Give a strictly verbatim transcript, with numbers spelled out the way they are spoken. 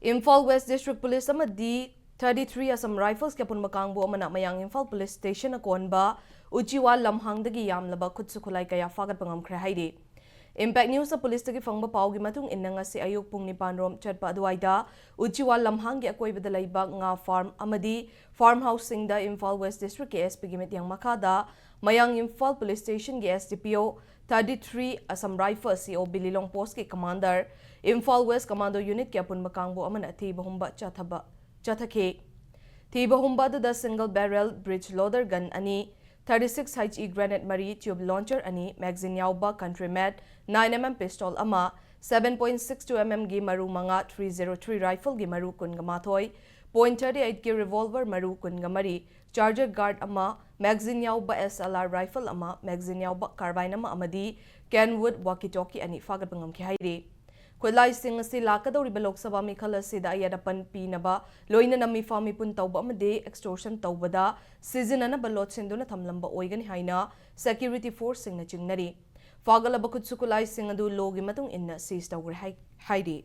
Imphal west district police ꯑꯃꯗꯤ thirty three Assam ꯔꯥꯏꯐꯜꯁꯀꯤ ꯑꯄꯨꯟꯕ ꯀꯥꯡꯕꯨ ꯑꯃꯅ ꯃꯌꯥꯡ ꯏꯝꯐꯥꯜ ꯄꯨꯂꯤꯁ ꯁ꯭ꯇꯦꯁꯟꯅ ꯀꯣꯟꯕ ꯎꯆꯤꯋꯥ ꯂꯝꯍꯥꯡꯗꯒꯤ ꯌꯥꯝꯂꯕ ꯈꯨꯠꯁꯨ ꯈꯨꯠꯂꯥꯏ ꯀꯌꯥ ꯐꯥꯒꯠꯄ ꯉꯝꯈ꯭ꯔꯦ ꯍꯥꯏꯔꯤ꯫ ꯏꯝꯄꯦꯛ ꯅ꯭ꯌꯨꯁꯅ ꯄꯨꯂꯤꯁꯇꯒꯤ ꯐꯪꯕ ꯄꯥꯎꯒꯤ ꯃꯇꯨꯡ ꯏꯟꯅ, ꯉꯁꯤ ꯑꯌꯨꯛ ꯄꯨꯡ ꯅꯤꯄꯥꯟ ꯔꯣꯝ ꯆꯠꯄ ꯑꯗꯨꯋꯥꯏꯗ ꯎꯆꯤꯋꯥ ꯂꯝꯍꯥꯡꯒꯤ ꯑꯀꯣꯏꯕꯗ ꯂꯩꯕ ꯉꯥ ꯐꯥꯔꯝ ꯑꯃꯗꯤ ꯐꯥꯔꯝ ꯍꯥꯎꯁꯁꯤꯡꯗ ꯏꯝꯐꯥꯜ ꯋꯦꯁ ꯗꯤꯁꯇ꯭ꯔꯤꯛꯀꯤ ꯑꯦꯁ ꯄꯤꯒꯤ ꯃꯤꯠꯌꯦꯡ ꯃꯈꯥꯗ ꯃꯌꯥꯡ ꯏꯝꯐꯥꯜ ꯄꯨꯂꯤꯁ ꯁ꯭ꯇꯦꯁꯟꯒꯤ ꯑꯦꯁ ꯗꯤ ꯄꯤ ꯑꯣ, ꯊꯥꯔꯇꯤ ꯊ꯭ꯔꯤ ꯑꯁꯥꯝ ꯔꯥꯏꯐꯜꯁ, ꯁꯤ ꯑꯣ ꯕꯤꯂꯤꯂꯣꯡ ꯄꯣꯁꯀꯤ ꯀꯃꯥꯟꯗꯔ, ꯏꯝꯐꯥꯜ ꯋꯦꯁ ꯀꯃꯥꯟꯗꯣ ꯌꯨꯅꯤꯠꯀꯤ ꯑꯄꯨꯟꯕ ꯀꯥꯡꯕꯨ ꯑꯃꯅ ꯊꯤꯕ ꯍꯨꯝꯕ ꯆꯠꯊꯕ ꯆꯠꯊꯈꯤ꯫ ꯊꯤꯕ ꯍꯨꯝꯕ ꯑꯗꯨꯗ ꯁꯤꯡꯒꯜ ꯕꯦꯔꯦꯜ ꯕ꯭ꯔꯤꯖ ꯂꯣꯗꯔ ꯒꯟ ꯑꯅꯤ, thirty six H E grenade ꯃꯔꯤ, ꯇ꯭ꯌꯨꯕ ꯂꯣꯟꯆꯔ ꯑꯅꯤ, ꯃꯦꯒꯥꯖꯤꯟ ꯌꯥꯎꯕ ꯀꯟꯇ꯭ꯔꯤ ꯃꯦꯗ ꯅꯥꯏꯟ ꯑꯦꯝ ꯑꯦꯝ ꯄꯤꯁꯇꯣꯜ ꯑꯃ, seven point six two M ꯑꯦꯝꯒꯤ ꯃꯔꯨ ꯃꯉꯥ, ꯊ꯭ꯔꯤ ꯖꯦꯔꯣ ꯊ꯭ꯔꯤ ꯔꯥꯏꯐꯜꯒꯤ ꯃꯔꯨ ꯀꯨꯟꯒ ꯃꯥꯊꯣꯏ, ꯄꯣꯏꯟꯠ ꯊꯥꯔꯇꯤ ꯑꯩꯠꯀꯤ ꯔꯤꯚꯣꯜꯚꯔ ꯃꯔꯨ ꯀꯨꯟꯒ ꯃꯔꯤ, ꯆꯥꯔꯖꯔ ꯒꯥꯔꯗ ꯑꯃ, ꯃꯦꯒꯥꯖꯤꯟ ꯌꯥꯎꯕ ꯑꯦꯁ ꯑꯦꯜ ꯑꯥꯔ ꯔꯥꯏꯐꯜ ꯑꯃ, ꯃꯦꯒꯥꯖꯤꯟ ꯌꯥꯎꯕ ꯀꯥꯔꯕꯥꯏꯟ ꯑꯃ ꯑꯃꯗꯤ ꯀꯦꯟꯋꯨꯗ ꯋꯥꯀꯤ ꯇꯣꯀꯤ ꯑꯅꯤ ꯐꯥꯒꯠꯄ ꯉꯝꯈꯤ ꯍꯥꯏꯔꯤ꯫ ꯈꯨꯠꯂꯥꯏꯁꯤꯡ ꯑꯁꯤ ꯂꯥꯛꯀꯗꯧꯔꯤꯕ ꯂꯣꯛ ꯁꯚꯥ ꯃꯤꯈꯜ ꯑꯁꯤꯗ ꯑꯌꯦꯠ ꯑꯄꯟ ꯄꯤꯅꯕ, ꯂꯣꯏꯅꯅ ꯃꯤꯐꯥ ꯃꯤꯄꯨꯟ ꯇꯧꯕ ꯑꯃꯗꯤ ꯑꯦꯛꯁꯇꯣꯔꯁꯟ ꯇꯧꯕꯗ ꯁꯤꯖꯤꯟꯅꯅꯕ ꯂꯣꯠꯁꯤꯟꯗꯨꯅ ꯊꯝꯂꯝꯕ ꯑꯣꯏꯒꯅꯤ ꯍꯥꯏꯅ ꯁꯦꯀ꯭ꯌꯨꯔꯤꯇꯤ ꯐꯣꯔꯁꯁꯤꯡꯅ ꯆꯤꯡꯅꯔꯤ꯫ ꯐꯥꯒꯠꯂꯕ ꯈꯨꯠꯁꯨ ꯈꯨꯠꯂꯥꯏꯁꯤꯡ ꯑꯗꯨ ꯂꯣꯒꯤ ꯃꯇꯨꯡ ꯏꯟꯅ ꯁꯤꯖ ꯇꯧꯈ꯭ꯔꯦ ꯍꯥꯏ-, ꯍꯥꯏꯔꯤ꯫